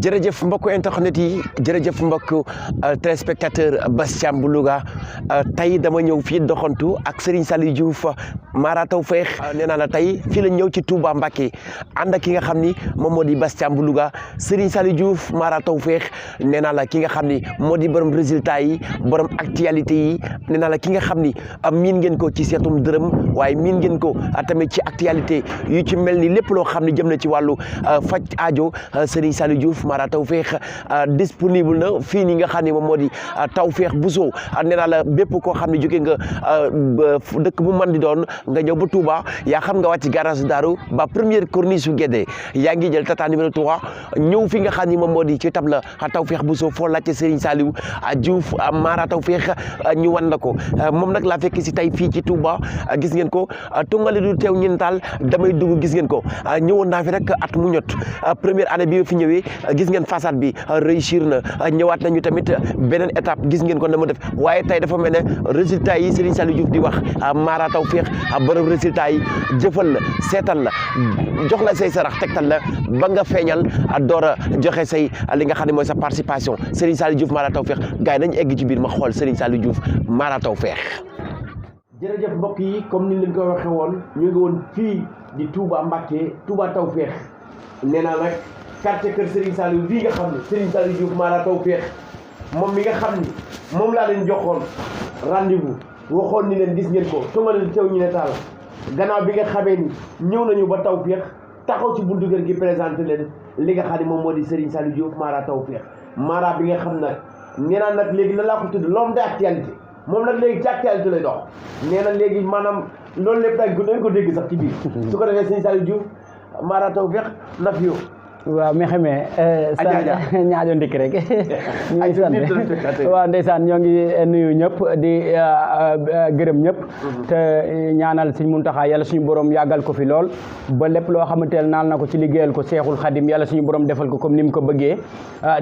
jërëjëf mbokku internet yi jërëjëf mbokku téléspectateur Bass Thiam bu Louga tey dama ñëw fii doxantu ak Serigne Saliou Diouf Mara Tawfekh nee naa la tey fii la ñëw ci Touba Mbacké ànd ak ki nga xam ni moom moo di Bass Thiam bu Louga Serigne Saliou Diouf Mara Tawfekh nee naa la ki nga xam ni moo di borom résultat yi borom actualité yi nee naa la ki nga xam ni miin ngeen ko ci seetum dërëm waaye miin ngeen ko tamit ci actualité yu ci mel ni lépp loo xam ni jëm na ci wàllu faj aajo Serigne Saliou Diouf Mara Tawfekh disponible na fii nii nga xam ne moom moo di Tawfekh Bousso nee naa la bépp koo xam ne jóge nga dëkk bu man di doon nga ñëw ba Touba yaa xam nga wàcc garage Daaru ba première corniche su Guédé yaa ngi jël tata numéro 3 ñëw fi nga xam ni moom moo di ci table Tawfekh Bousso foo laajte Serigne Saliou Diouf Mara Tawfekh ñu wan la ko moom nag laa fekk si tey fii ci Touba gis ngeen ko tungale du teew ñun taal damay dugg gis ngeen ko ñëwoon naa fi rek at mu ñot première année bi fi ñëwee gis ngeen façade bi réussir na ñëwaat nañu tamit beneen étape gis ngeen ko na mu def waaye tey dafa mel ne résultat yi Serigne Saliou Diouf di wax Mara Tawfekh borom résultat yi jëfal la seetal la jox la say sarax tegtal la ba nga feeñal door a joxe say li nga xam ne mooy sa participation Serigne Saliou Diouf Mara Tawfekh gars yi nañu egg ci biir ma xool Serigne Saliou Diouf Mara Tawfekh. jërëjëf mbokk yi comme ni leen ko waxee woon ñu ngi woon fii di Touba Mbacké Touba Tawfekh nee naa nag quartier kër Serigne Saliou bii nga xam ne Serigne Saliou Diouf Mara Tawfekh moom mi nga xam ni moom laa leen joxoon rendez-vous waxoon ni leen gis ngeen ko tungaleen teew ñu ne taal gannaaw bi nga xamee ni ñëw nañu ba Tawfekh taxaw ci buntu kër gi présenté leen li nga xam ne moom moo di Serigne Saliou Diouf Mara Tawfekh Mara bi nga xam nag nee naa nag léegi la laa ko tudd l'homme d'actualité moom nag léegi ci actualité lay dox nee na léegi maanaam loolu lépp dañ ko dégg sax ci biir su ko defee Serigne Saliou Diouf Mara Tawfekh na fi yow waaw mi xamee ñaajo ndik rek ñu ngi sant waaw ndeysaan ñoo ngi nuyu ñëpp di gërëm ñëpp te ñaanal Sëñ Muntaxa yàlla suñu borom yàggal ko fi lool ba lépp loo xamanteel naal na ko ci liggéeyal ko Seexul Xadim yàlla suñu borom defal ko comme ni mu ko bëggee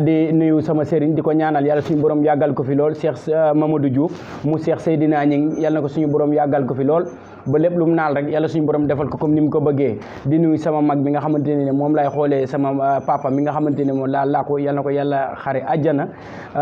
di nuyu sama sëriñ di ko ñaanal yàlla suñu borom yàggal ko fi lool Cheikh Mamadou Diouf mu Cheikh Seydina Ñing yàlla na ko suñu borom yàggal ko fi lool ba lépp lu mu naal rek yàlla suñu borom defal ko comme ni mu ko bëggee di nuyu sama mag bi nga xamante ne moom lay xoolee sama papa mi nga xamante ne moom laa ko yal na ko yàlla xare àjjana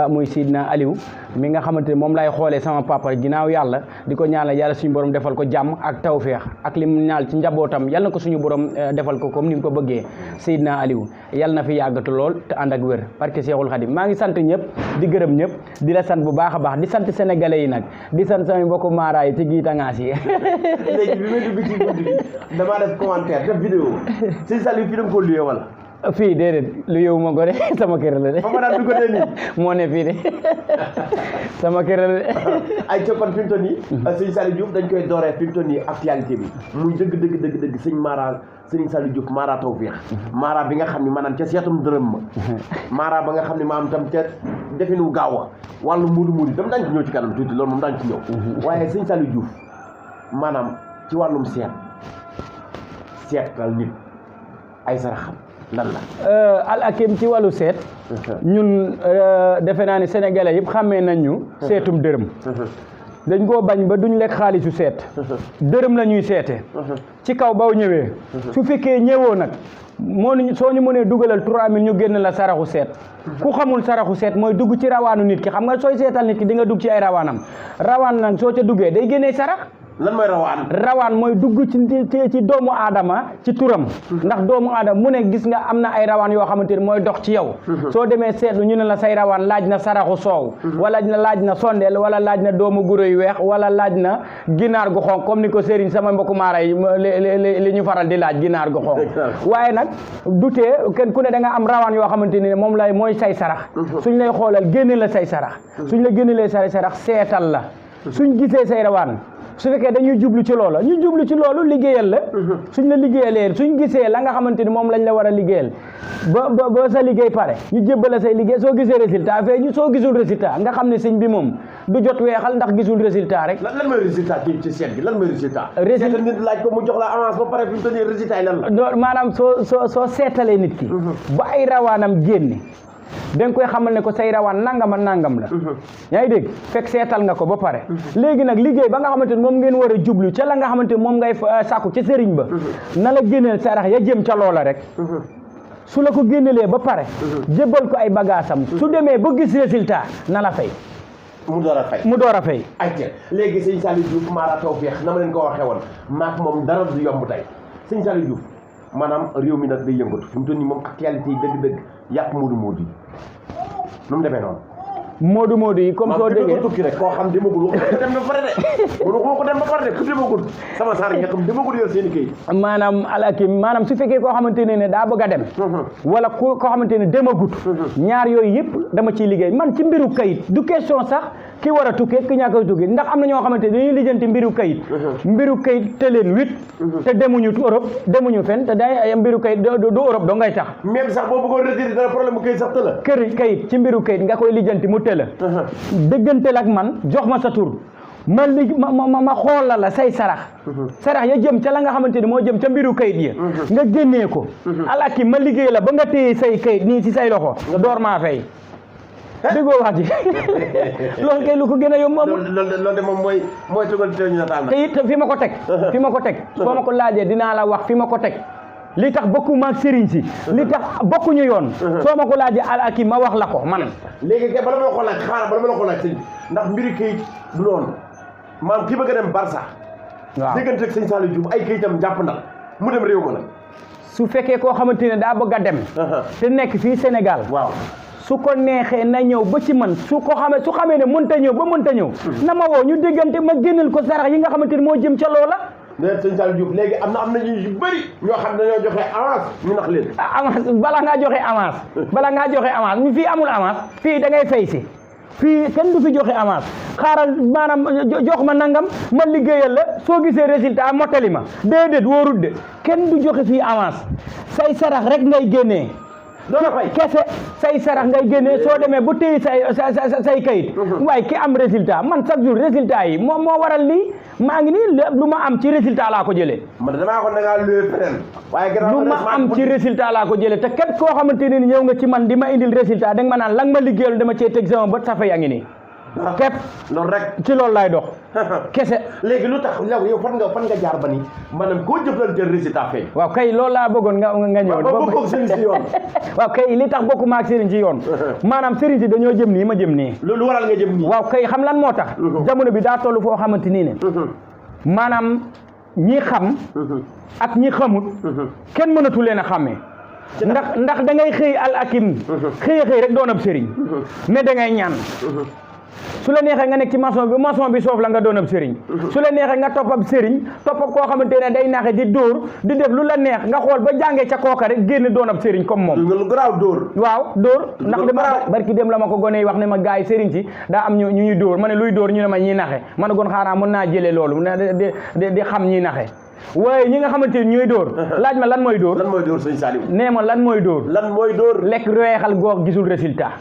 muy Sidna Aliou mi nga xamante ne moom lay xoolee sama papa ginnaaw yàlla di ko ñaanal yàlla suñu borom defal ko jàmm ak tawféex ak li mu ñaal ci njabootam yal na ko suñu borom defal ko comme ni mu ko bëggee Sidna Aliou yal na fi yàggatu lool te ànd ak wér parce que Seexul Xadim maa ngi sant ñëpp di gërëm ñëpp di la sant bu baax a baax di sant sénégalais yi nag di sant sama mbokku Mara yi ci giitangaas yi léegi bi may dugg ci guddi gi damaa def commentaire def vidéo Serigne Saliou fii dama ko luyee wala fii déedéet lu yow ma ko de sama kër la de ba ma daan du ko dee nii moo ne fii de sama kër la de ay coppan fi mu toll nii Serigne Saliou Diouf dañ koy dooree fi mu toll nii actualité bi muy dëgg Serigne Saliou Diouf Mara Tawfekh Mara bi nga xam ne maanaam ca seetum dërëm ma Mara ba nga xam ne maanaam tam ca definu gaaw a wàllu muudi dama daañ ci ñëw ci kanam tuuti loolu moom daañ ci ñëw waaye Serigne Saliou Diouf maanaam ci wàllum seetal nit ay saraxam lan la al akim ci wàllu seet ñun defe naa ne sénégalais yëpp xàmmee nañ ñu seetum dërëm dañ koo bañ ba duñ lekk xaalisu seet dërëm la ñuy seete ci kaw baw ñëwee su fekkee ñëwoo nag soo ñu mënee dugalal 3000 ñu génn la saraxu seet ku xamul saraxu seet mooy dugg ci rawaanu nit ki xam nga sooy seetal nit ki di nga dugg ci ay rawaanam rawaan nag soo ca duggee day génnee sarax lan mooy rawaan mooy dugg ci doomu aadama ci turam ndax doomu aadama mu ne gis nga am na ay rawaan yoo xamante ne mooy dox ci yow soo demee seetlu ñu ne la say rawaan laaj na saraxu soow wala laaj na sondeel wala laaj na doomu guro yu weex wala laaj na ginaar gu xonq comme ni ko Serigne sama mbokku Mara yi li ñu faral di laaj ginaar gu xonq waaye nag dutee kenn ku ne da nga am rawaan yoo xamante ne moom lay mooy say sarax suñ lay xoolal génne la say sarax suñ la génne lay say sarax seetal la suñ gisee say rawaan su fekkee dañuy jublu ci loolu ñu jublu ci loolu liggéeyal la suñ la liggéeyalee suñ gisee la nga xamante ni moom lañ la war a liggéeyal ba sa liggéey pare ñu jébbala say liggéey soo gisee résultat fee soo gisul résultat nga xam ne sëñ bi moom du jot weexal ndax gisul résultat rek. lan mooy résultat ci seet bi lan mooy résultat. résultat nit laaj ko mu jox la avance ba pare fi mu toll nii résultat yi lan la. maanaam soo seetalee nit ki. ba ay rawaanam génne. da nga koy xamal ne ko say rawaan nangam ak nangam la. yaa ngi dégg fekk seetal nga ko ba pare. léegi nag liggéey ba nga xamante ne moom ngeen war a jublu ca la nga xamante ne moom ngay sàkku ca sëriñ ba. na la génneel sarax ya jëm ca loola rek. su la ko génnelee ba pare jébbal ko ay bagaasam su demee ba gis résultat na la fay mu door a fay mu door a fay ayca léegi sëñ Saliou Diouf Mara Tawfekh na ma leen ko waxee woon maak moom dara du yomb tey sëñ Saliou Diouf maanaam réew mi nag day yëngatu fi mu toll nii moom actualité yi dëgg-dëgg yàpp Modou Modou yi nu mu demee noonu Modou yi comme soo déggee tukki rek koo xam demagul wax ko dem ba pare de mënu ko dem ba pare de ku demagul sama saar nga xam demagul yor seen i këyit maanaam alakim maanaam su fekkee koo xamante ne daa bëgg a dem wala koo xamante ne demagut ñaar yooyu yëpp dama ciy liggéey man ci mbiru kayit du question sax ki war a tukkee ki ñàkk a tukkee ndax am na ñoo xamante ne dañuy lijjanti mbiru kayit te leen wit te demuñu Europe demuñu fen te day mbiru kayit du Europe doo ngay tax même sax boo bëggoon retiré dara problème bu kayit sax te la kayit ci mbiru kayit nga koy lijjanti mu tëla dëgganteel ak man jox ma sa tur ma xool la say sarax ya jëm ca la nga xamante ni moo jëm ca mbiru kayit yi nga génnee ko alaki ma liggéey la ba nga téye say kayit nii ci say loxo nga door maa fay déggoo wax ji loolu kay lu ko gën a yomb amul loolu de moom mooy tugal te ñu nataal na te it fi ma ko teg soo ma ko laajee dinaa la wax fi ma ko teg li tax bokku maag sëriñ si li tax bokkuñu yoon soo ma ko laajee alaki ma wax la ko man léegi kay bala ma la ko laaj xaaral bala ma la ko laaj sëñ ndax mbiri kayit du noonu maam ki bëgg a dem Barça waaw déggante ak sëñ Saliou Diouf ay kayitam jàpp na mu dem réew ma la su fekkee koo xamante ne daa bëgg a dem te nekk fii Sénégal waaw su ko neexee na ñëw ba ci man su xamee ne mënta ñëw ba mënta ñëw na ma woo ñu déggante ma génnal ko sarax yi nga xamante ne moo jëm ca loola mais sëñ Saliou Diouf léegi am na ñu bëri ñoo xam ne dañoo joxe avance ñu nax leen avance bala ngaa joxe avance mi fii amul avance fii da ngay fay si fii kenn du fi joxe avance xaaral maanaam jox ma nangam ma liggéeyal la soo gisee résultat mottali ma déedéet wóorut de kenn du joxe fii avance say sarax rek ngay génnee doona fay kese say sarax ngay génnee soo demee ba téye say kayit waaye ki am résultat man chaque jour résultat yi moo waral lii maa ngi nii lu ma am ci résultat laa ko jëlee man damaa ko dangaa luwe feneen waaye lu ma am ci résultat laa ko jëlee te képp koo xamante ne ni ñëw nga ci man di ma indil résultat da nga ma naan la nga ma liggéeyal dama cee teg sama bët safa yaa ngi nii képp loolu rek ci loolu laay dox kese léegi lu tax yow fan nga jaar ba ni maanaam koo jëflanteel résultat feeñ waaw kay loolu laa bëggoon nga ñëw bokk sëriñ si yoon waaw kay li tax bokku maag sëriñ ci yoon maanaam sëriñ si dañoo jëm nii ma jëm nii lu waral nga jëm nii waaw kay xam lan moo tax jamono bi daa toll foo xamante nii ne maanaam ñi xam ak ñi xamut kenn mënatu leen a xàmmee ndax da ngay xëy al akim xëy rek doon ab sëriñ ne da ngay ñaan su la neexee nga nekk ci maçon bi soof la nga doon ab sëriñ su la neexee nga topp ab sëriñ topp ab koo xamante ne day naxe di dóor di def lu la neex nga xool ba jàngee ca kooka rek génn doon ab sëriñ comme moom lu garaaw dóor waaw dóor ndax dama barki dem la ma ko gone yi wax ne ma gars yi sëriñ si daa am ñu ñuy dóor ma ne luy dóor ñu ne ma ñuy naxe ma ne gon xaaraa mën naa jëlee loolu di xam ñuy naxe waaye ñi nga xamante ni ñooy dóor laaj ma lan mooy dóor sëñ Saliou nee ma lan mooy dóor lekk weexal goog gisul résultat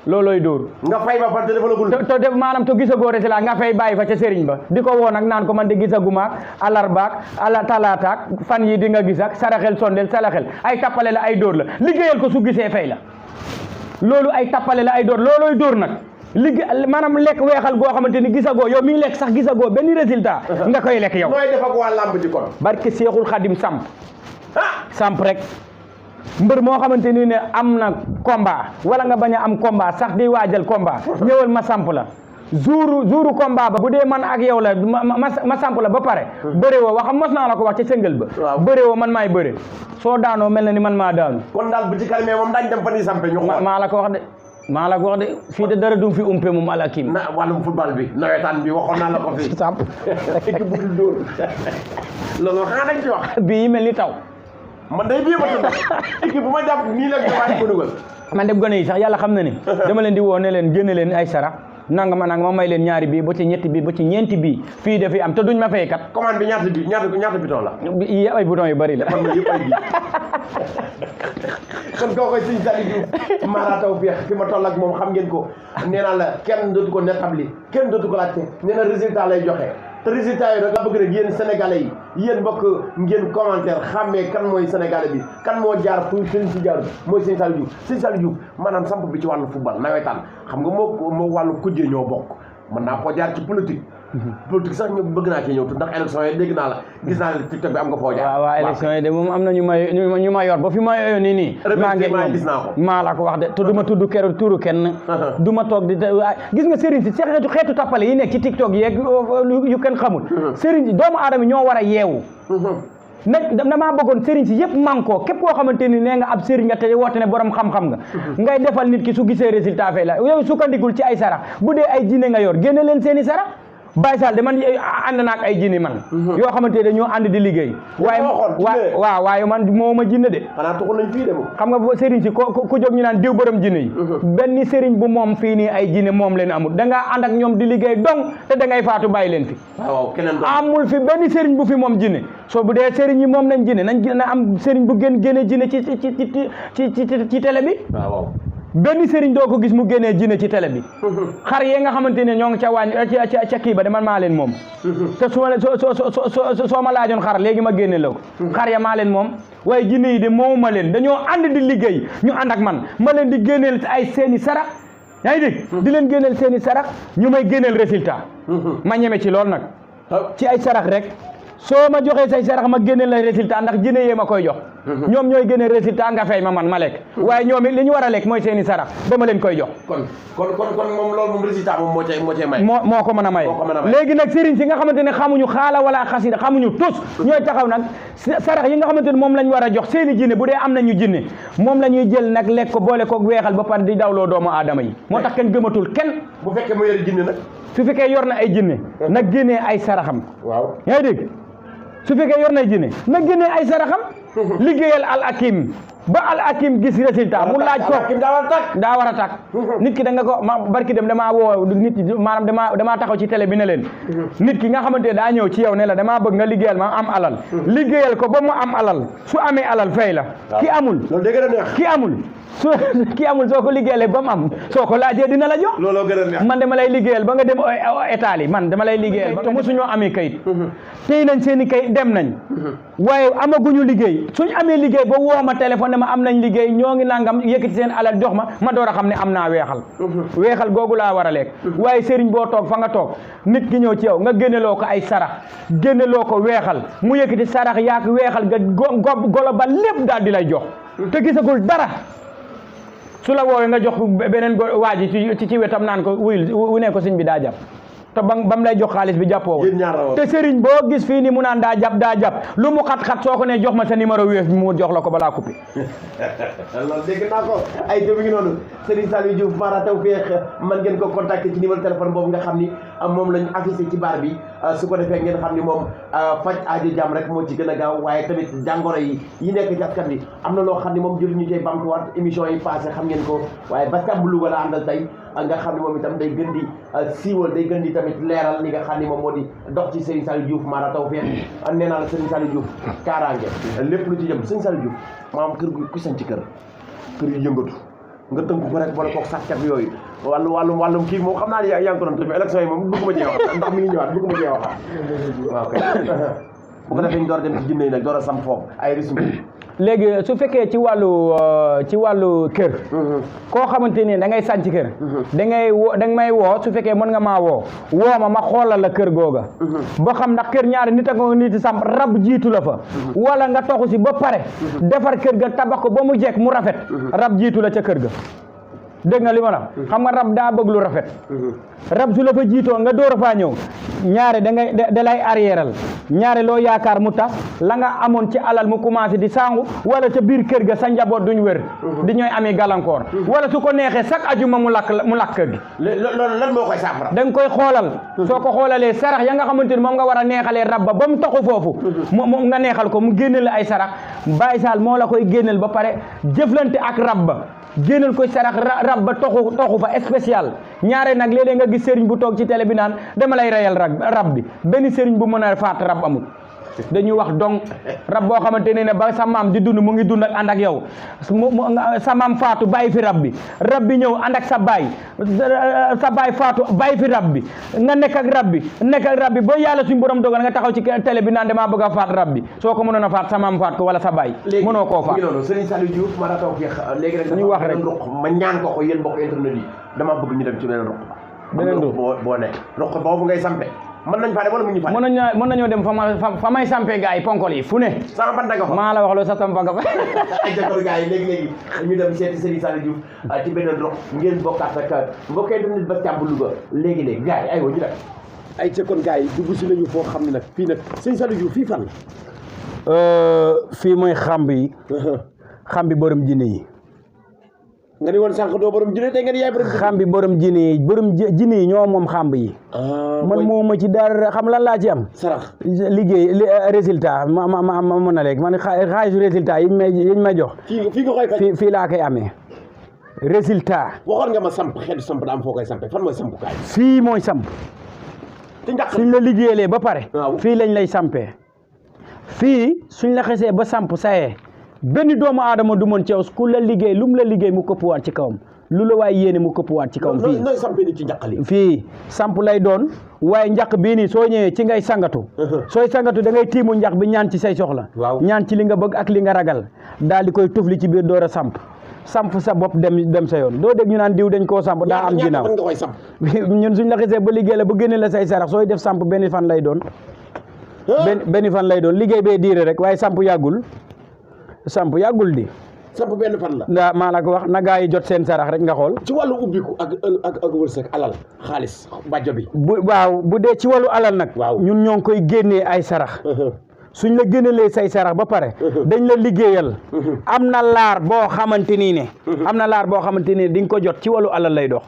loolooy dóor nga fay ba par téléphone te def maanaam te gisagoo résultat nga fay bàyyi fa ca sëriñ ba di ko woo nag naan ko man de gisaguma alarbaak talaataak fan yi di nga gis ak saraxel sondel salaxel ay tappale la ay dóor la liggéeyal ko su gisee fay la loolu ay tappale la ay dóor loolooy dóor nag maanaam lekk weexal goo xamante ni gisagoo yow mi ngi lekk sax gisagoo benn résultat nga koy lekk yow nooy def ak waa làmb ji kon barke Seexul Xadim samp rek mbër moo xamante ni ne am na combat wala nga bañ a am combat sax di waajal combat ñëwal ma samp la jouru combat ba bu dee man ak yow la ma samp la ba pare bëre woo waxam mos naa la ko wax ca sëngal ba bëre woo man maay bëre soo daanoo mel na ni man maa daanu kon daal bu ci kalmee moom daañ dem fa ni sampe ñu xool maa la ko wax de fii de dara du fi umpe moom alakim na wàllum football bi nawetaan bi waxoon naa la ko fii samp équipe bu dul dóor loolu xanaa dañ ci wax bii yi mel ni taw man day bii ma tudd équipe bu ma jàpp nii la waaye ko dugal man dem gone yi sax yàlla xam na ni dama leen di woo ne leen génne leen ay sarax nanga ma may leen ñaari bii ba ci ñetti bii ba ci ñeenti bii fii dafay am te duñ ma fay kat commande bi ñaata bidon la ay bidon yu bari la man ma yëpp ay bii kon koo koy sëñ Saliou Diouf Mara Tawfekh fi ma toll ak moom xam ngeen ko nee naa la kenn dootu ko nettabli kenn dootu ko laajte nee na résultat lay joxe te résultat yi nag la bëgg rek yéen sénégalais yi yéen bokk ngeen commentaire xàmmee kan mooy sénégalais bi kan moo jaar fu sëñ si jaar mooy sëñ Saliou Diouf sëñ Saliou Diouf maanaam samp bi ci wàllu football nawetaan xam nga moo wàllu kujjee ñoo bokk mën naa koo jaar ci politique politique sax ñu bëgg naa ci ñëw ndax élection yi dégg naa la gis naa la TikTok bi am nga foo jaar. waaw élection yi de moom am na ñu ma yor ba fi ma yoon nii. maa ngi gis naa ko. maa la ko wax de te du ma tudd keroog turu kenn. du ma toog di gis nga sëriñ si xeetu tappale yi nekk ci TikTok yeeg yu kenn xamul. sëriñ si doomu aadama ñoo war a yeewu. nag damaa bëggoon sëriñ si yëpp manko képp koo xamante ni nee nga ab sëriñ nga te woote ne borom xam-xam nga ngay defal nit ki su gisee résultat fay la yow sukkandikul ci ay sarax bu dee ay jinne nga yor génne leen seeni sarax Baye Sall de man ànd naak ay jinne man yoo xamante ne dañoo ànd di liggéey waaye man moo ma jinne de xanaa tuxul nañ fii de xam nga sëriñ si ku jóg ñu naan diw borom jinne yi benn sëriñ bu moom fii nii ay jinne moom leen amul da ngaa ànd ak ñoom di liggéey dong te da ngay faatu bàyyi leen fi amul fi benn sëriñ bu fi moom jinne soo bu dee sëriñ yi moom nañ jinne na am sëriñ bu génne jinne ci télé bi benn sëriñ doo ko gis mu génnee jinne ci télé bi xar yee nga xamante ne ñoo ngi ca wàññ ca kii ba de man maa leen moom te soo ma laajoon xar léegi ma génne la ko xar ya maa leen moom waaye jinne yi de moomu ma leen dañoo ànd di liggéey ñu ànd ak man ma leen di génneel ay seeni sarax yaa ngi dégg di leen génneel seeni sarax ñu may génneel résultat ma ñeme ci loolu nag ci ay sarax rek soo ma joxee say sarax ma génne la résultat ndax jinne yee ma koy jox ñoom ñooy génne résultat nga fay ma lekk waaye ñoom it li ñu war a lekk mooy seeni sarax ba ma leen koy jox kon moom loolu moom résultat moom moo cay may moo ko mën a may léegi nag sëriñ si nga xamante ne xamuñu xaala wala xasida xamuñu tus ñooy taxaw nag sarax yi nga xamante ne moom lañ war a jox seeni jinne bu dee am nañu jinne moom la ñuy jël nag lekk ko boole ko weexal ba pare di dawloo doomu aadama yi moo tax kenn gëmatul kenn bu fekkee mu yor jinne nag su fekkee yor na ay jinne nag génnee ay saraxam waaw yaa ngi dégg su fekkee yor na jinne na génnee ay saraxam liggéeyal al akim ba al akim gis résultat mu laaj ko daa war a tàkk nit ki da nga ko barki dem damaa woo nit maanaam damaa taxaw ci télé bi ne leen nit ki nga xamante ne daa ñëw ci yow ne la damaa bëgg nga liggéeyal ma am alal liggéeyal ko ba mu am alal su amee alal fay la ki amul ki amul soo ko liggéeyalee ba mu am soo ko laajee dina la jox looloo gën a neex man dama lay liggéeyal ba nga dem état yi man dama lay liggéeyal te mosuñoo amee kayit tey nañ seen i kayit dem nañ waaye amaguñu liggéey suñ amee liggéey ba woo ma téléphone ne ma am nañ liggéey ñoo ngi nangam yëkkati seen alal jox ma door a xam ne am naa weexal googu laa war a lekk waaye sëriñ boo toog fa nga toog nit ki ñëw ci yow nga génneloo ko ay sarax génneloo ko weexal mu yëkkati sarax yaak weexal nga golo ba lépp daal di lay jox te gisagul dara su la woowee nga jox beneen waa ji ci wetam naan ko wu ne ko sëñ bi daa jàpp te bam lay jox xaalis bi jàppoo te sëriñ boo gis fii ni mu naan daa jàpp lu mu xat-xat soo ko ne jox ma sa numéro wéef mu jox la ko balaa coupé loolu dégg naa ko ay jëf ngi noonu Serigne Saliou Diouf Mara Tawfekh man ngeen ko contacter ci numéro téléphone boobu nga xam ni moom lañu affiché ci baar bi su ko defee ngeen xam ni moom faj aajo jàmm rek moo ci gën a gaaw waaye tamit jàngoro yi nekk ci askan bi am na loo xam ni moom jël ñu cay bamtuwaat émission yi passé xam ngeen ko waaye Bassam bu Louga la àndal tey nga xam ni moom itam day gën di siiwal day gën di tamit leeral li nga xam ni moom moo di dox ci Serigne Saliou Diouf Mara Tawfekh nee naa la Serigne Saliou Diouf kaaraange lépp lu ci jëm Serigne Saliou Diouf maanaam kër gu ku sañ ci kër yu yëngatu nga tënk ko rek boole koog sàkkat yooyu wàllum kii moom xam naa ne yaa ngi ko doon tëj élection yi moom bëgguma cee wax ndax mi ngi ñëwaat bëgguma cee wax waaw kay bu ko defee ñu door a dem ci jinne yi nag door a sam foofu ay résumé léegi su fekkee ci wàllu kër koo xamante ni da ngay sànc kër da nga may woo su fekkee mën nga maa woo ma xoolal la kër googa ba xam ndax kër ñaari nit ak nit sam rab jiitu la fa wala nga toxu si ba pare defar kër ga tabax ko ba mu jekk mu rafet rab jiitu la ca kër ga dégg nga li ma la xam nga rab daa bëgg lu rafet rab su la fa jiitoo nga door a faa ñëw ñaare da lay arrièreal ñaare loo yaakaar mu tas la nga amoon ci alal mu commencé di sangu wala ca biir kër ga sa njaboot duñ wér di ñooy amee gàllankoor wala su ko neexee chaque ajuma mu lakk kër gi loolu lan moo koy saafara da nga koy xoolal soo ko xoolalee sarax ya nga xamante ni moom nga war a neexalee rab ba mu taxu foofu moom nga neexal ko mu génneel la ay sarax Baye Sall moo la koy génneel ba pare jëflante ak rab ba génnal ko sarax rab ba toxu fa spécial ñaare nag léeg-léeg nga gis sëriñ bu toog ci télé bi naan dama lay reyal rab bi benn sëriñ bu mën a faat rab amul dañuy wax donc rab boo xamante ne ba sa maam di dund mu ngi dund ak ànd ak yow sa maam faatu bàyyi fi rab bi ñëw ànd ak sa baay faatu bàyyi fi rab bi nga nekk ak rab bi ba yàlla suñu borom dogal nga taxaw ci télé bi naan damaa bëgg a faat rab bi soo ko mënoon a faat sa maam faat ko wala sa baay mënoo koo faat Serigne Saliou Diouf Mara Tawfekh léegi rek ñu wax rek ma ñaan ko yéen mbokk internet yi dama bëgg ñu dem ci beneen roq boo nekk roq boobu ngay sampe mën nañ faa dem wala mu ñu faa mën nañoo dem fa may sampé gars yi ponkol yi fu ne sama ban nga fa maa la wax loolu sa sampa nga fa ay jëkkër gars yi léegi ñu dem seeti Serigne Saliou Diouf ci beneen rox ngeen bokkaat ak mbokkee dem nit Bass Thiam bu Louga léegi gars yi aywa ñu dem ay jëkkër gars yi dugg si nañu foo xam ne nag fii nag Serigne Saliou Diouf fii fan la fii mooy xamb yi xam bi borom jinne yi nga ni woon sànq doo borom jinne tey nga ni yaay borom xam bi borom jinne yi jinne yi ñoo moom xamb yi man moom ma ci dara xam lan laa ci am sarax liggéey résultat ma mën na léegi man xaalisu résultat yiñ may jox fii nga koy kañ fii laa koy amee résultat waxoon nga ma samp xeetu samp da am foo koy sampé fan mooy sampukaay fii mooy samp suñ la liggéeyalee ba pare fii lañ lay sampee fii suñ la xesee ba samp sayee benn doomu aadama du mën ceew ku la liggéey lu mu la liggéey mu këppwaat ci kawam lu la waay yéene mu këppwaat ci kawam fii nooy sampee ni ci njaqali fii samp lay doon waaye njaq bii nii soo ñëwee ci ngay sangatu sooy sangatu da ngay tiimu njaq bi ñaan ci say soxla ñaan ci li nga bëgg ak li nga ragal daal di koy tufli ci biir door a samp sa bopp dem sa yoon doo dégg ñu naan diw dañ koo samp daa am ginnaaw ñun suñ la xesee ba liggéey la ba génne la say sarax sooy def samp benn fan lay doon benn fan lay doon liggéey bee diire rek waaye samp yàggul di samp benn fan la maa la ko wax na gaa yi jot seen sarax rek nga xool ci wàllu ubbiku ak wërsëg alal xaalis bàjjo bi bu dee ci wàllu alal nag ñun ñoo ngi koy génnee ay sarax suñ la génnelee say sarax ba pare dañ la liggéeyal am na laar boo xamante nii ne di nga ko jot ci wàllu alal lay dox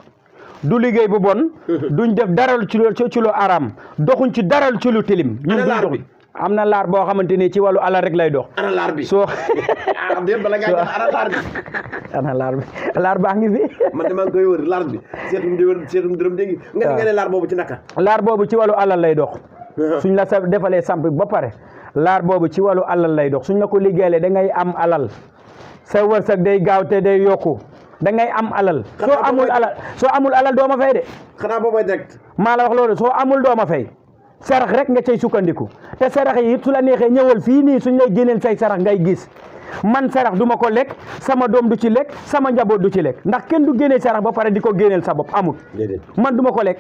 du liggéey bu bon duñ def dara ci lu aram doxuñ ci dara ci lu tilim ñun duñ dox am na laar boo xamante ni ci wàllu alal rek lay dox ana laar bi soo bala ngaa jox ana laar bi laar baa ngi fi man de maa ngi koy wër laar bi seetum dërëm dégg nga ne laar boobu ci naka laar boobu ci wàllu alal lay dox suñ la sa defalee samp ba pare laar boobu ci wàllu alal lay dox suñ la ko liggéeyee da ngay am alal sa wërsëg day gaaw te day yokku da ngay am alal soo amul alal doo ma fay de xanaa boobu direct maa la wax loolu soo amul doo ma fay sarax rek nga cay sukkandiku te sarax yi it su la neexee ñëwal fii nii suñ lay génneel say sarax ngay gis man sarax du ma ko lekk sama doom du ci lekk sama njaboot du ci lekk ndax kenn du génnee sarax ba pare di ko génneel sa bopp amul man du ma ko lekk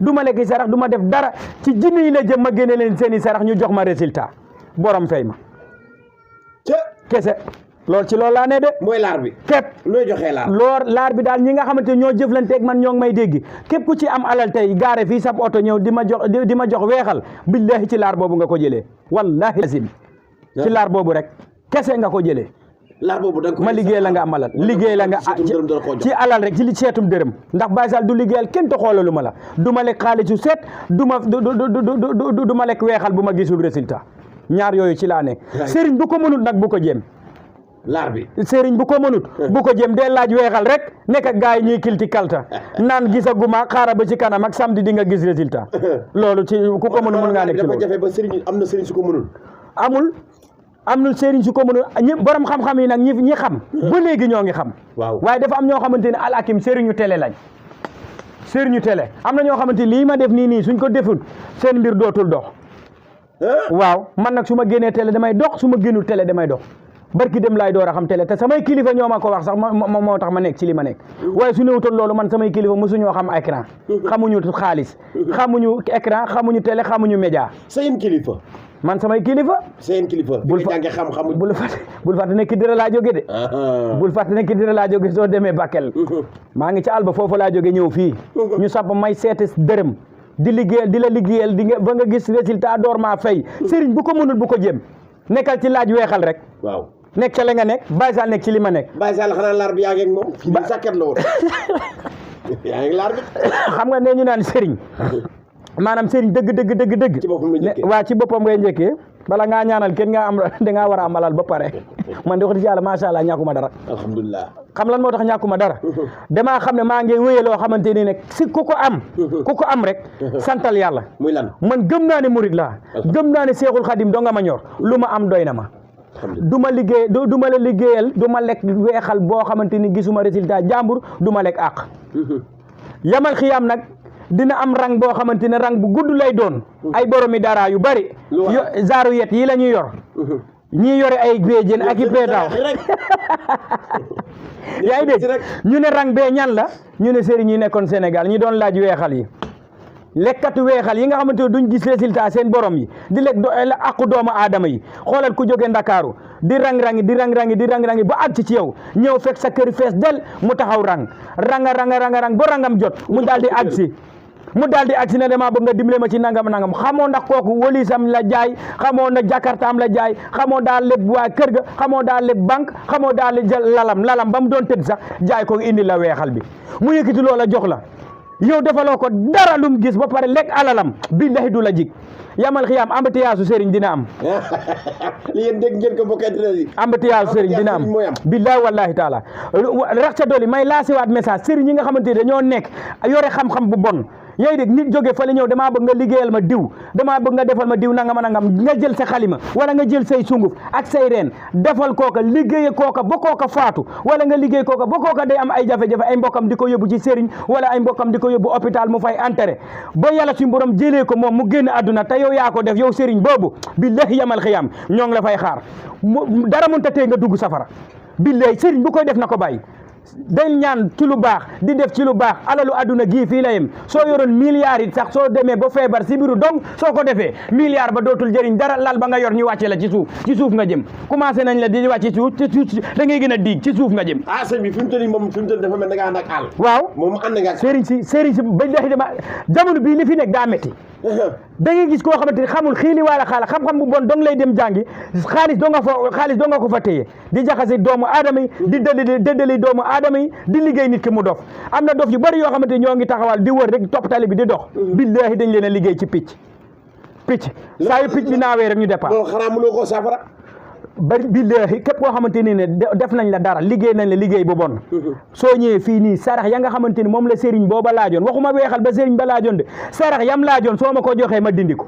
du ma lekk sarax du ma def dara ci jinne yi la jëm ma génne leen seeni sarax ñu jox ma résultat borom fay ma kese loolu ci loolu laa ne de mooy laar bi képp looy joxee laar bi daal ñi nga xamante ñoo jëflanteeg man ñoo ngi may dégg képp ku ci am alal tey gaare fii sab oto ñëw di ma jox weexal billahi ci laar boobu nga ko jëlee wallahi azim ci laar boobu rek kese nga ko jëlee laar boobu ma liggéey la nga am alal liggéey la nga ci alal rek ci li seetum dërëm ndax Baye Sall du liggéeyal kenn te xoolalu ma la du ma lekk xaalisu seet du ma lekk weexal bu ma gisul résultat ñaar yooyu ci laa nekk sëriñ bu ko mënut nag bu ko jéem laar bi sëriñ bu ko mënut bu ko jëm dee laaj weexal rek nekk ak gars yi ñuy kilti kalta naan gisaguma xaaral ba ci kanam ak samedi di nga gis résultat loolu ci ku ko mënul mën ngaa nekk ci loolu dafa jafe ba sëriñ am na sëriñ su ko mënul amul sëriñ su ko mënul ñëpp borom xam-xam yi nag ñi xam ba léegi ñoo ngi xam waaye dafa am ñoo xamante ne alakim sëriñu télé lañ sëriñu télé am na ñoo xamante lii ma def nii suñ ko deful seen mbir dootul dox waaw man nag su ma génnee télé damay dox su ma génnul télé damay dox barki dem laay door a xam télé te samay kilifa ñoo ma ko wax sax moo tax ma nekk ci li ma nekk waaye su néewutoon loolu man samay kilifa mosuñoo xam écran xamuñu xaalis xamuñu écran xamuñu télé xamuñu média seen kilifa man samay kilifa seen kilifa bul fàtte ne Kidira laa jóge de bul fàtte ne Kidira laa jóge soo demee Bakel maa ngi ci àll ba foofu laa jóge ñëw fii ñu samp may seete dërëm di la liggéeyal ba nga gis résultat door maa fay sëriñ bu ko mënul bu ko jëm nekkal ci laaj weexal rek waaw nekk ca la nga nekk Baye Sall nekk ci li ma nekk Baye Sall xanaa laar bi yaa ngi ak moom fii di sàkket la woon yaa ngi laar bi xam nga ne ñu naan sëriñ maanaam sëriñ dëgg ci boppam ngay njëkkee bala ngaa ñaanal kenn dangaa war a am alal ba pare man de wax dëgg yàlla macha allah ñàkkuma dara alhamdulilah xam lan moo tax ñàkkuma dara damaa xam ne maa ngi wéye loo xamante ni nag si ku ko am rek santal yàlla muy lan man gëm naa ne murid laa gëm naa ne Seexul Xadim doo nga ma ñor lu ma am doy na ma du ma la liggéeyal du ma lekk weexal boo xamante ni gisuma résultat jàmbur du ma lekk àq yamal xiyaam nag dina am rang boo xamante ne rang bu gudd lay doon ay boromi dara yu bari zaaru yet yi la ñuy yor ñii yore ay béjjén ak i pétaaw yaa ngi dégg ñu ne rang bee ñan la ñu ne sëriñ ñi nekkoon Sénégal ñi doon laaj weexal yi lekkatu weexal yi nga xamante ne duñ gis résultat seen borom yi di lekk aqu doomu aadama yi xoolal ku jógee Ndakaaru di rang-rangi ba àgg ci yow ñëw fekk sa kër fees del mu taxaw rang ba rangam jot mu daal di agsi ne damaa bëgg nga dimbale ma ci nangam xamoo ndax kooku walisam la jaay xamoo na jakartaam la jaay xamoo daa leb waa kër ga xamoo daa leb banque xamoo daa jël lalam ba mu doon tëdd sax jaay ko indi la weexal bi mu yëkkati loola jox la yow defaloo ko dara lum gis ba pare lekk alalam billahi du la jig yamal xiyaam embouteillage sëriñ dina am li yéen dégg ngeen ko bokkante yi embouteillage sëriñ dina am billahi wallahi taala rax ca doli may laasiwaat message sëriñ yi nga xamante ne dañoo nekk yore xam-xam bu bon yooyu dégg nit jóge fa la ñëw damaa bëgg nga liggéeyal ma diw damaa bëgg nga defal ma diw nangam nga jël sa xalima wala nga jël say sunguf ak say reen defal kooka liggéeye kooka ba kooka faatu wala nga liggéey kooka ba kooka day am ay jafe-jafe ay mbokkam di ko yóbbu ci sëriñ wala ay mbokkam di ko yóbbu hôpital mu fay enterré ba yàlla suñu borom jëlee ko moom mu génn àdduna te yow yaa ko def yow sëriñ boobu billahi yamal xiyam ñoo ngi la fay xaar dara mënta tee nga dugg safara billahi sëriñ bu koy def na ko bàyyi dañ ñaan ci lu baax di def ci lu baax alalu adduna gii fii la yem soo yoroon milliards it sax soo demee ba feebar si biiru dong soo ko defee milliard ba dootul jëriñ dara lal ba nga yor ñu wàcce la ci suuf nga jëm commencé nañ la di wàcce ci suuf da ngay gën a diig ci suuf nga jëm sëñ bi fi mu toll nii moom fi mu toll dafa mel da nga ànd ak àll waaw moom ànd nga sëriñ si bañ dex dama jamono bii li fi nekk daa métti da ngay gis koo xamante ni xamul xiili wala xaala xam-xam bu bon dong lay dem jàngi xaalis doo nga ko fa téye di jaxase doomu aadama yi di dëddali doomu aadama yi di liggéey nit ki mu dof am na dof yu bëri yoo xamante ni ñoo ngi taxawal di wër rek topp tali bi di dox billaahi dañ leen a liggéey ci picc saa yu picc bi naawee rek ñu départ loolu xanaa mënoo koo saafara bari billaahi képp koo xamante ni ne def nañ la dara liggéey nañ la liggéey bu bon soo ñëwee fii nii sarax ya nga xamante ni moom la sëriñ booba laajoon waxuma weexal ba sëriñ ba laajoon de sarax yam laajoon soo ma ko joxee ma dindi ko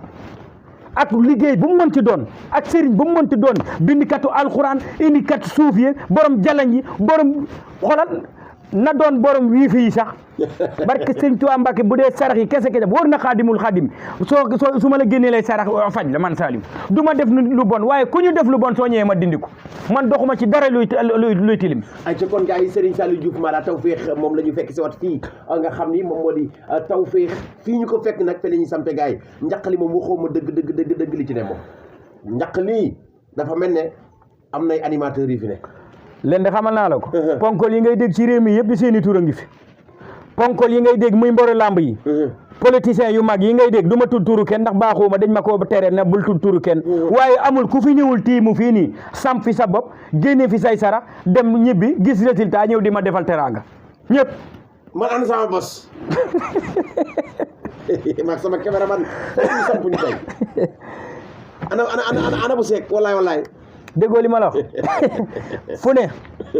ak liggéey bu mu mënti doon ak sëriñ bu mu mënti doon bindikatu alxuraan indikatu suuf yi borom jalañ yi borom xolal na doon borom wiifi yi sax barke sëñ Tuubaa Mbàkke bu dee sarax yi kese wóor na xaadimul xaadim su ma la génnee lay sarax faj la man Saliou du ma def lu bon waaye ku ñu def lu bon soo ñëwee ma dindi ko man doxuma ci dara luy tilim ay ci kon gars yi Serigne Saliou Diouf Mara Tawfekh moom la ñu fekk si wat fii nga xam ni moom moo di Tawfekh fii ñu ko fekk nag fe la ñuy sampe gars yi njaqali moom waxoo ma dëgg li ci ne moom njaq lii dafa mel ne am nay animateurs yi fi ne leen de xamal naa la ko ponkol yi ngay dégg ci réew mi yëpp di seeni tur a ngi fi ponkol yi ngay dégg muy mboro lamb yi politiciens yu mag yi ngay dégg du ma tudd turu kenn ndax baaxuma dañ ma ko tere ne bul tudd turu kenn waaye amul ku fi ñëwul tiimu fii nii samp fi sa bopp génne fi say sarax dem ñibbi gis résultat ñëw di ma defal teraanga ñëpp man ana sama bos maag sama caméraman samp ñu tey ana bu seek wallaay déggoo li ma la wax fu ne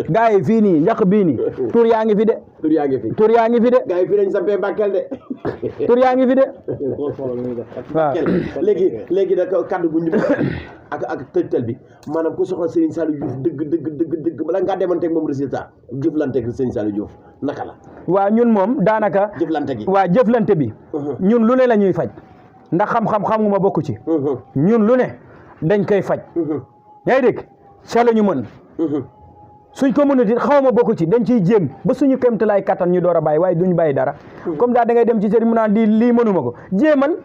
gars yi fii nii njaq bii nii tur yaa ngi fi de tur yaa ngi fi gars yi fii lañ sampee Bakel de tur yaa ngi fi de waaw léegi nag kaddu gu ñu ak tëjtal bi maanaam ku soxla Serigne Saliou Diouf dëgg bala ngaa demanteeg moom résultat jëflanteeg Serigne Saliou Diouf naka la waaw ñun moom daanaka jëflante bi ñun lu ne la ñuy faj ndax xam-xam bokku ci ñun lu ne dañ koy faj yaa ngi dégg sa la ñu mën suñ ko mën a xaw ma bokku ci dañ ciy jéem ba suñu kéemtalaay kattan ñu door a bàyyi waaye duñ bàyyi dara comme daal da ngay dem ci sëriñ mu naan lii mënuma ko jéemal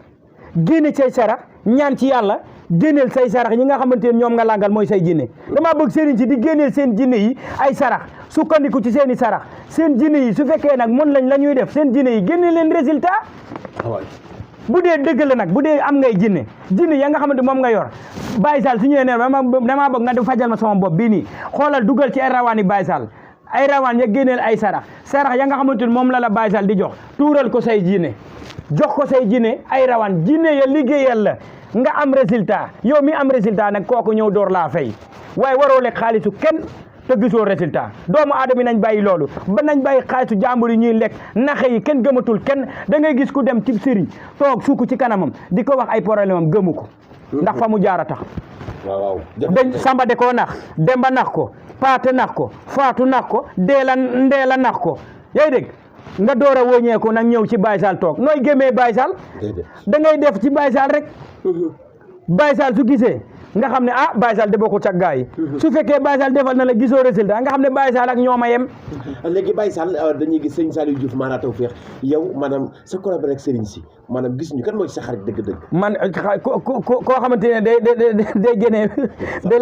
génne say sarax ñaan ci yàlla génneel say sarax ñi nga xamante ne ñoom nga làngal mooy say jinne damaa bëgg sëriñ si di génneel seen jinne yi ay sarax sukkandiku ci seen i sarax seen jinne yi su fekkee nag mën lañ la ñuy def seen jinne yi génne leen résultat bu dee dëgg la nag bu dee am ngay jinne ya nga xamante moom nga yor Baye Sall su ñëwee ne damaa bëgg nga fajal ma sama bopp bii nii xoolal dugal ci ay rawaan yi Baye Sall ay rawaan ya génneel ay sarax ya nga xamante ni moom la Baye Sall di jox tuural ko say jinne jox ko say jinne ay rawaan jinne ya liggéeyal la nga am résultat yow mi am résultat nag kooku ñëw door laa fay waaye waroo lekk xaalisu kenn te gisoo résultat doomu aadama yi nañ bàyyi loolu ba nañ bàyyi xaalisu jàmbur yi ñuy lekk naxe yi kenn gëmatul kenn da ngay gis ku dem ci sëriñ toog sukk ci kanamam di ko wax ay problème am gëmu ko ndax fa mu jaar a tax waaw dañ samba de koo nax demba nax ko paate nax ko faatu nax ko ndeela nax ko yaa ngi dégg nga door a wóññeeku nag ñëw ci Baye Sall toog nooy gëmee Baye Sall da ngay def ci Baye Sall rek Baye Sall su gisee nga xam ne Baye Sall de bokkut ak gaa yi su fekkee Baye Sall defal na la gisoo résultat nga xam ne Baye Sall ak ñoom a yem. léegi Baye Sall dañuy gis sëñ Saliou Diouf Mara Tawfekh yow maanaam sa collaboration ak sëriñ si maanaam gis ñu kan mooy sa xarit dëgg-dëgg. man koo xamante ne day génnee da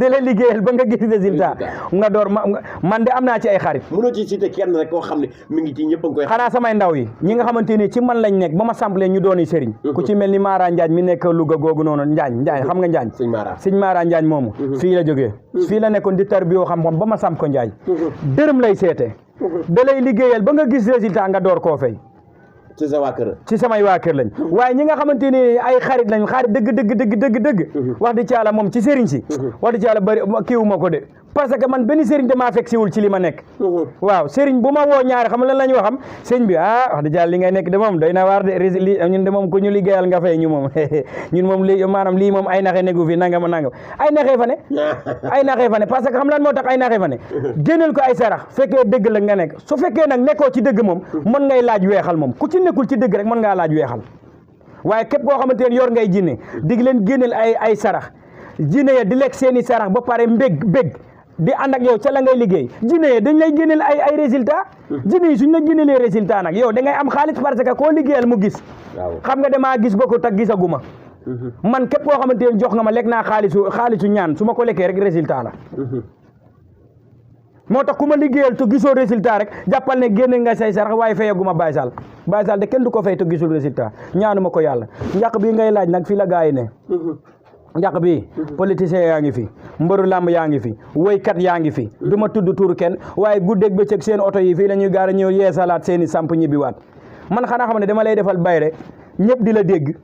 lay liggéeyal ba nga gis résultat nga door man de am naa ci ay xarit. mënoo ci cité kenn rek koo xam ne mi ngi ci ñëpp a ngi koy. xanaa samay ndaw yi ñi nga xamante ni ci man lañ nekk ba ma samplee ñu dooni sëriñ ku ci mel ni Mara Njaañ mi nekk Louga googu noonu Njaañ xam nga Njaañ sëñ Mara Njaañ moomu fii la jógee fii la nekkoon di tar bi yoo xam-xam ba ma samp ko Njaañ dërëm lay seete da lay liggéeyal ba nga gis résultat nga door koo fay ci sa waa kër ci samay waa kër lañ waaye ñi nga xamante ni ay xarit lañ xarit dëgg wax di ci Yàlla moom ci sëriñ si wax di ci Yàlla bëri kiiwuma ko de parce que man benn sëriñ damaa fekk siwul ci li ma nekk waaw sëriñ bu ma woo ñaari xam lan la ñu waxam sëñ bi wax di Yàlla li ngay nekk de moom doy na waar de ñun de moom ku ñu liggéeyal nga fay ñu moom ñun moom li maanaam lii moom ay naxe negu fi nangam ay naxee fa ne parce que xam lan moo tax ay naxee fa ne génneel ko ay sarax fekkee dëgg la nga nekk su fekkee nag nekkoo ci dëgg moom mën ngay laaj weexal moom ku ci nekkul ci dëgg rek mën ngaa laaj weexal waaye képp koo xamante ne yor ngay jinne dig leen génneel ay sarax jinne ya di lekk seeni sarax ba pare bég di ànd ak yow ca la ngay liggéey jinne ya dañ lay génneel ay résultat jinne yi suñ la génneelee résultat nag yow da ngay am xaalis parce que koo liggéeyal mu gis xam nga damaa gis ba ko tag gisaguma man képp koo xamante ne jox nga ma lekk naa xaalisu ñaan su ma ko lekkee rek résultat la moo tax ku ma liggéeyal te gisoo résultat rek jàppal ne génne nga say sarax waaye fayaguma Baye Sall de kenn du ko fay te gisul résultat ñaanuma ko yàlla njàq bii ngay laaj nag fii la gaa yi ne njàq bi politicien yaa ngi fi mbëru làmb yaa ngi fi woykat yaa ngi fi du ma tudd tur kenn waaye guddeeg bëccëg seen oto yi fii la ñuy gaara ñëw yeesalaat seen i samp ñibbiwaat man xanaa xam ne dama lay defal bayre ñëpp di la dégg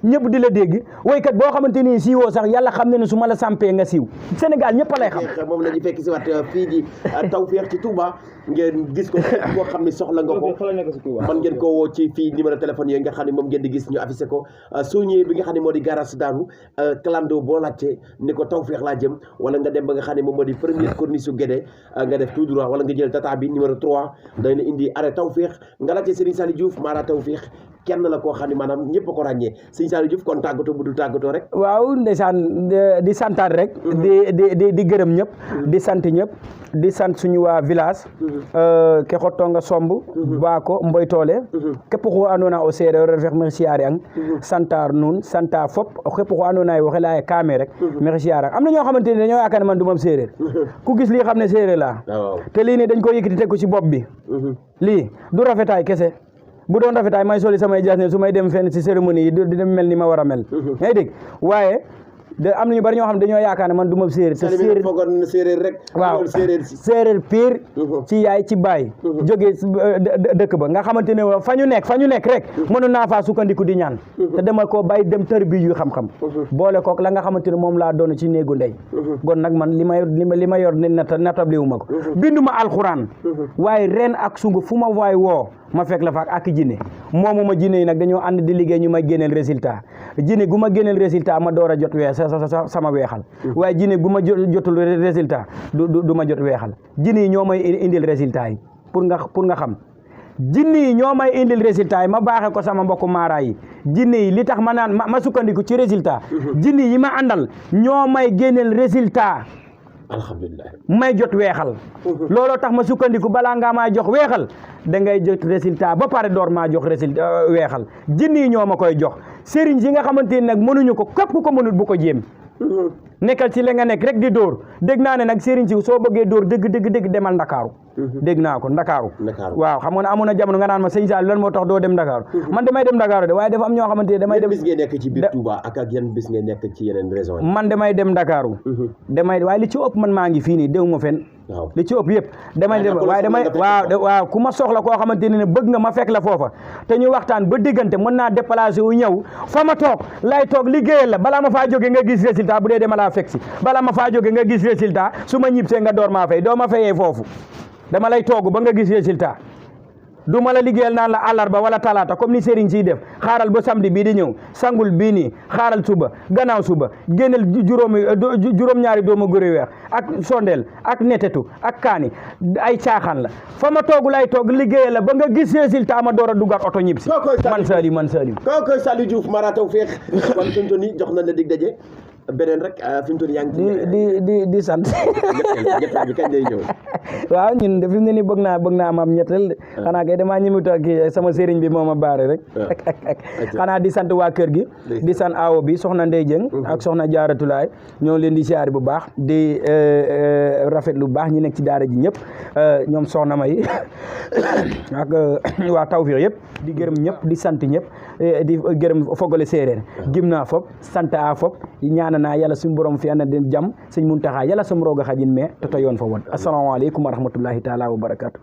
ñëpp di la dégg woykat boo xamante ni siiwoo sax yàlla xam ne ne su ma la sampee nga siiw Sénégal ñëpp a lay xam moom la ñu fekk si waat fii di Tawfekh ci Touba ngeen gis ko koo xam ne soxla nga ko man ngeen ko woo ci fii numéro téléphone yooyu nga xam ne moom ngeen di gis ñu affiché ko soo ñëwee bi nga xam ne moo di garage Daaru clando boo laajte ni ko Tawfekh laa jëm wala nga dem ba nga xam ne moom moo di première corniche su Guédé nga def tout droit wala nga jël tata bi numéro 3 day na indi arrêt Tawfekh nga laajte Serigne Saliou Diouf Mara Tawfekh kenn la koo xam ne maanaam ñëpp a ko ràññee Serigne Saliou Diouf kon tàggatoo bu du tàggatoo rek waaw ndeysaan di santaat rek di gërëm ñëpp di sant ñëpp di sant suñu waa village ke xottonga somb baako mboy toole képp xu andoona o séeréer refex merci siyaare ang santar nuun santa fop képp xu andoona ye waxe laya kaame rek merci siyaare ang am na ñoo xamante ne dañoo yaakaar ne man du mam séeréer ku gis lii xam ne séeréer laa te lii nii dañ ko yëkkati teg ko ci bopp bi lii du rafetaay kese bu doon rafetaay may soli samay jaas ne su may dem fenn ci cérémonie yi di dem mel ni ma war a mel ngay dégg waaye am nañu bari ñoo xam ne dañoo yaakaar ne man du ma séeréer te séeréer rek waaw séeréer pire ci yaay ci baay jógee dëkk ba nga xamante ne fa ñu nekk rek mënoon naa faa sukkandiku di ñaan te dama ko bàyyi dem tër bi yu xam-xam boole kook la nga xamante ne moom laa doon ci néegu ndey gon nag man li ma yor ni natabliwu ma ko binduma alxuraan waaye ren ak sungu fu ma waay woo ma fekk la fa ak jinne moomu ma jinne yi nag dañoo ànd di liggéey ñu may génneel résultat jinne gu ma génneel résultat ma door a jot sama weexal waaye jinne gu ma jotul résultat du ma jot weexal jinne yi ñoo may indil résultat yi pour nga xam jinne yi ñoo may indil résultat yi ma baaxee ko sama mbokku maara yi jinne yi li tax ma naan ma sukkandiku ci résultat jinne yi ma àndal ñoo may génneel résultat alhamdulilah may jot weexal looloo tax ma sukkandiku balaa ngaa maa jox weexal da ngay jot résultat ba pare door maa jox résultat weexal jinne yi ñoo ma koy jox sëriñ si nga xamante ne nag mënuñu ko képp ku ko mënul bu ko jéem nekkal ci la nga nekk rek di dóor dégg naa ne nag sëriñ si soo bëggee dóor dëgg demal Ndakaaru dégg naa ko Ndakaaru waaw xam nga ne amoon na jamono nga naan ma sëñ Saliou lan moo tax doo dem Ndakaaru man damay dem Ndakaaru de waaye dafa am ñoo xamante ne damay dem bis ngay nekk ci biir Touba ak yan bis ngay nekk ci yeneen région yi man damay dem Ndakaaru waaye li ci ëpp man maa ngi fii nii déw ma fenn li ci ëpp yëpp damay dem waaye waaw ku ma soxla koo xamante ne bëgg nga ma fekk la foofa te ñu waxtaan ba diggante mën naa déplacé wu ñëw fa ma toog lay toog liggéeyal la balaa ma faa jóge nga gis résultat bu dee dama laa fekk si balaa ma faa jóge nga gis résultat su ma ñib see nga door maa fay doo ma fayee foofu dama lay toog ba nga gis résultat du ma la liggéeyal naan la àllarba wala talaata comme ni sëriñ siy def xaaral ba samedi bii di ñëw sangul bii nii xaaral suba gannaaw suba génneel juróom-ñaari doomu guri weex ak sondeel ak netetu ak kaani ay caaxaan la fa ma toogu lay toog liggéeyal la ba nga gis résultat ma door a duggaat oto ñib si man Saliou kookoy Saliou Diouf Mara Tawfekh kon fi mu toll nii jox na la dig daje beneen rek fi mu toll nii yaa ngi di sant ñetteel bi kañ lay ñëw waaw ñun de fi mu ne nii bëgg naa am ñetteel de xanaa kay damaa ñëmuta kii sama sëriñ bi moo ma baare rek ak xanaa di sant waa kër gi di sant aawo bi soxna Ndey Jëng ak soxna Jaaratulaay ñoo leen di siyaari bu baax di rafet lu baax ñi nekk ci daara ji ñëpp ñoom soxna May ak waa Tawfekh yëpp di gërëm ñëpp di sant ñëpp di gërëm fogole séeréer gim naa fop sant a fop ñaana naa yàlla suñu borom fi anda den jàmm sëñ Muntaxa yàlla sam rooga xajin me toto yoon fa won asalaamaaleykum wa rahmatullahi taala wa barakatu